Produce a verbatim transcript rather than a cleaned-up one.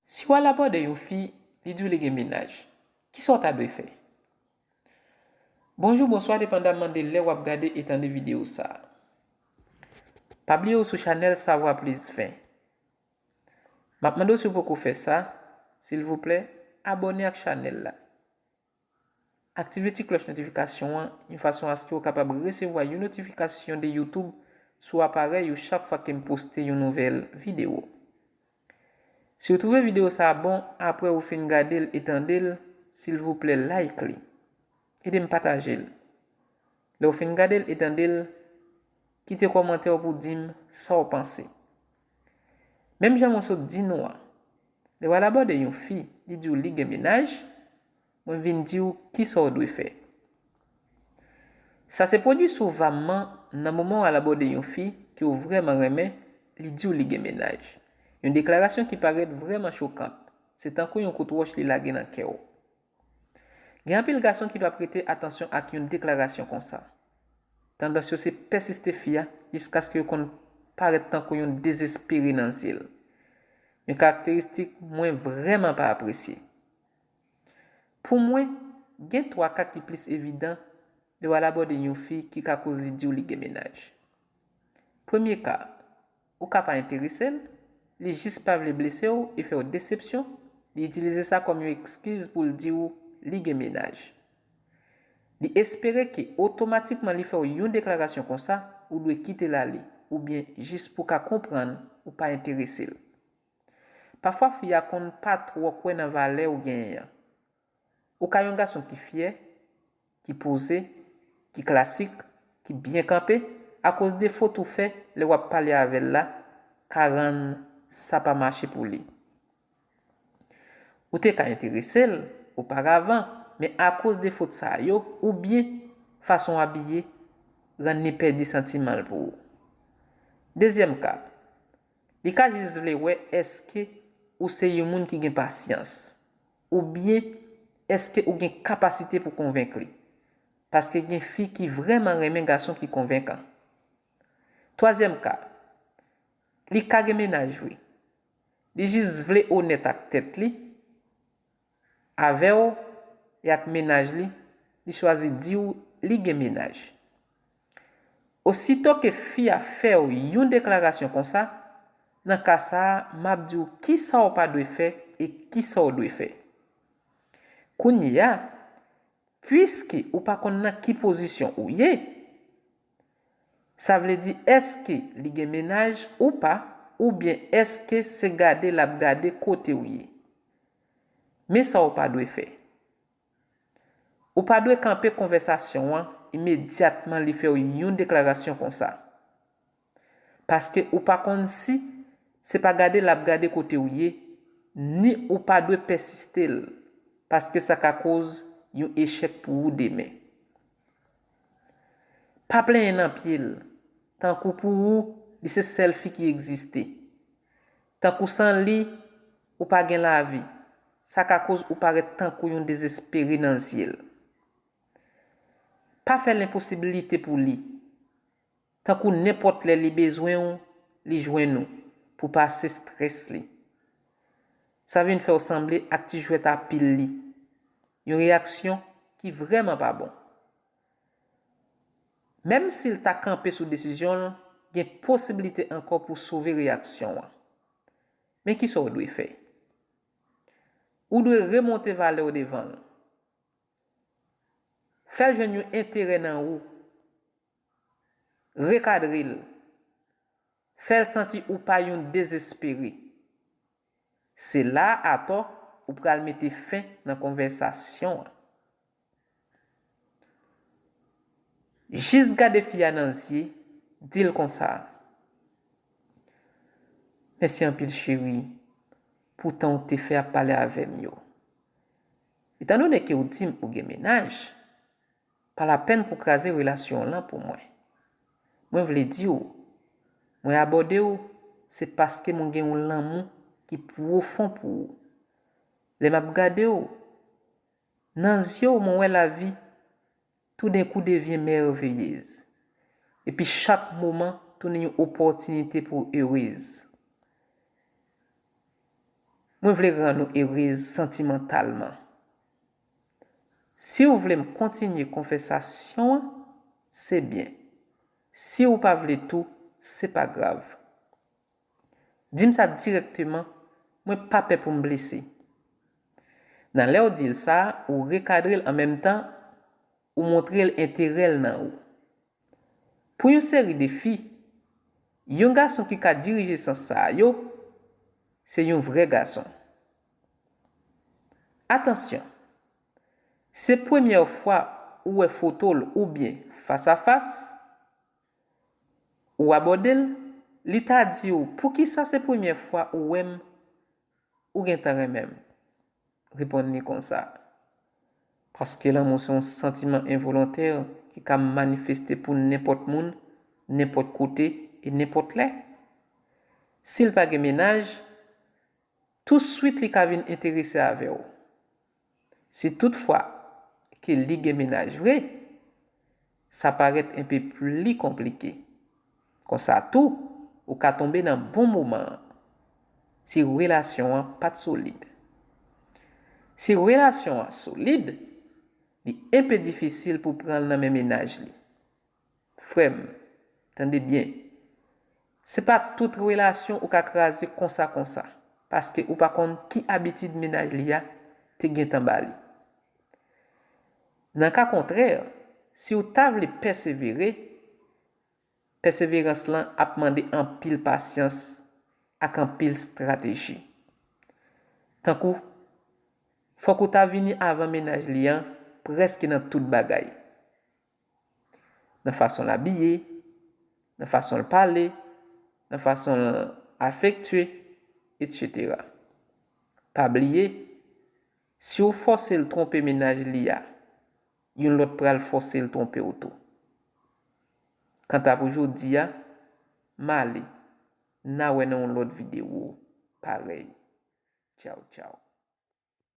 Si w al abòde yon fi, li di w li gen mennaj, kisa w ta dwe fè? Bonjou, bonswa, depandamman de lè w ap gade e tande videyo sa a. Pa bliye w sou chanèl Savoir Plus vingt. M ap mande w, si w poko fè sa, silvouplè, abòne ak chanèl la. Aktive ti klòch notifikasyon an yon fason aske w kapab resevwa yon notifikasyon de YouTube sou aparèy ou chak fwa ke m poste yon nouvèl videyo. Si w twouve videyo sa a bon apre ou fin gade l e tande l, silvouplè like li. Ede m pataje l. Lè w fin gade l e tande l, kite kòmantè w pou w di m sa w panse. Menm jan mwen sot di nou an, lè w al abòde yon fi, li di w li gen mennaj, mwen vin di w kisa w dwe fè. Sa se pwodui souvamman nan moman w al abòde yon fi ke w vrèman renmen, li di w li gen mennaj. Yon deklarasyon ki parèt vrèman chokant. Se tankou yon kout wòch li lage nan kè w. Gen anpil gason ki pa prete atansyon ak yon deklarasyon konsa. Tandans yo se pèsiste fi a jiskaske yo konn parèt tankou yon dezespere nan zye l. Yon karakteristik mwen vrèman pa apresye. Pou mwen, gen twa ka ki plis evidan lè w al abòde yon fi ki ka koz li di w li gen mennaj. Premye ka, ou ka pa enterese l, li jis pa vle blese w e fè w desepsyon, li itilize sa kòm yon ekskiz pou l di w li gen mennaj. Li espere ke otomatikman li fè w yon deklarasyon konsa, ou dwe kite l ale, oubyen jis pou w ka konprann ou pa enterese l. Pafwa fi a konn pa twò kwè nan valè ou genyen an. Ou ka yon gason ki fyè, ki poze, ki klasik, ki byen kanpe, akoz defo w fè lè w ap pale avè l la ka rann sa pa mache pou li. Ou te ka enterese l oparavan, men akoz defo sa yo oubyen fason w abiye, rann li pèdi santiman l pou ou. Dezyèm ka, li ka jis vle wè èske ou se yon moun ki gen pasyans, oubyen èske ou gen kapasite pou konvenk li. Paske gen fi ki vrèman renmen gason ki konvenkan. Twazyèm ka, li ka gen mennaj vre. Li jis vle onèt ak tèt li, avè w e ak mennaj li, li chwazi di w li gen mennaj. Osito ke fi a fè w yon deklarasyon konsa, nan ka sa a, m ap di w kisa w pa dwe fè e kisa w dwe fè. Kounye a, piske ou pa konn nan ki pozisyon ou ye, sa vle di èske li gen mennaj ou pa, oubyen èske se gade l ap gade kote w ye. Men sa w pa dwe fè. Ou pa dwe kanpe konvèsasyon an imedyatman li fè w yon deklarasyon konsa. Paske ou pa konn si se pa gade l ap gade kote w ye, ni ou pa dwe pèsiste l, paske sa ka koz yon echèk pou ou demen. Pa plenyen nan pye l, tankou pou ou, li se sèl fi ki egziste. Tankou san li, ou pa gen lavi. Sa ka koz ou parèt tankou yon dezespere nan zye l. Pa fè lenposibilite pou li. Tankou nenpòt lè li bezwen w, li jwenn ou pou pase estrès li. Sa vin fè w sanble ak ti jwèt a pil li. Yon reyaksyon ki vrèman pa bon. Menm si l ta kanpe sou desizyon l, gen posiblite ankò pou sove reyaksyon an. Men kisa w dwe fè? Ou dwe remonte valè w devan l. Fè l jwenn yon enterè nan ou. Rekadre l. Fè l santi ou pa yon dezespere. Se la a atò ou pral mete fen nan konvèsasyon an. Jis gade fi a nan zye, di l konsa, mèsi anpil cheri, pou tan ou te fè ap pale avè m yo. Etandone ke w di m ou gen mennaj, pa lapèn pou kraze relasyon w lan pou mwen. Mwen vle di w, mwen abòde w, se paske mwen gen yon lanmou ki pwofon pou ou. Lè m ap gade w, nan zye w mwen wè lavi toudenkou devyen mèveyez. Epi chak moman tounen yon opòtinite pou w erez. Mwen vle rann ou erez santimantalman. Si w vle m kontinye konvèsasyon an, se byen. Si w pa vle tou, se pa grav. Di m sa dirèkteman, mwen pa pè pou m blese. Nan lè w di l sa, ou rekadre l an menm tan, ou montre l enterè l nan ou. Pou yon seri de fi, yon gason ki ka dirije sans sa a yo, se yon vrè gason. Atansyon, se premyè fwa ou wè foto l oubyen fas a fas, ou abòde l, li ta di w, "Poukisa se premyè fwa ou wè m, ou gentan renmen m?" Reponn li konsa, "Paske lanmou se yon santiman envolontè ki ka manifeste pou nenpòt moun, nenpòt kote e nenpòt lè. Si l pa gen mennaj, touswit li ka vin enterese avè w. Si toutfwa ke li gen mennaj vre, sa parèt enpe pli konplike. Konsa tou, ou ka tonbe nan bon moman an, si relasyon an pa t solid. Si relasyon an solid, li enpe difisil pou pran l nan men mennaj li." Frè m, tande byen. Se pa tout relasyon ou ka kraze konsa konsa, paske ou pa konn ki abitid mennaj li a te gentan ba li. Nan ka kontrè, si w ta vle pèsevere, pèseverans lan ap mande anpil pasyans ak anpil estrateji. Tankou, fòk ou ta vini avan mennaj li an prèske nan tout bagay. Nan fason l abiye, nan fason l pale, nan fason l afektye, etsetera. Pa bliye, si w fòse l twonpe mennaj li a, yon lòt pral fòse l twonpe w tou. Kanta pou jodi a, m ale, n a wè nan yon lòt videyo parèy. Tchaw, tchaw.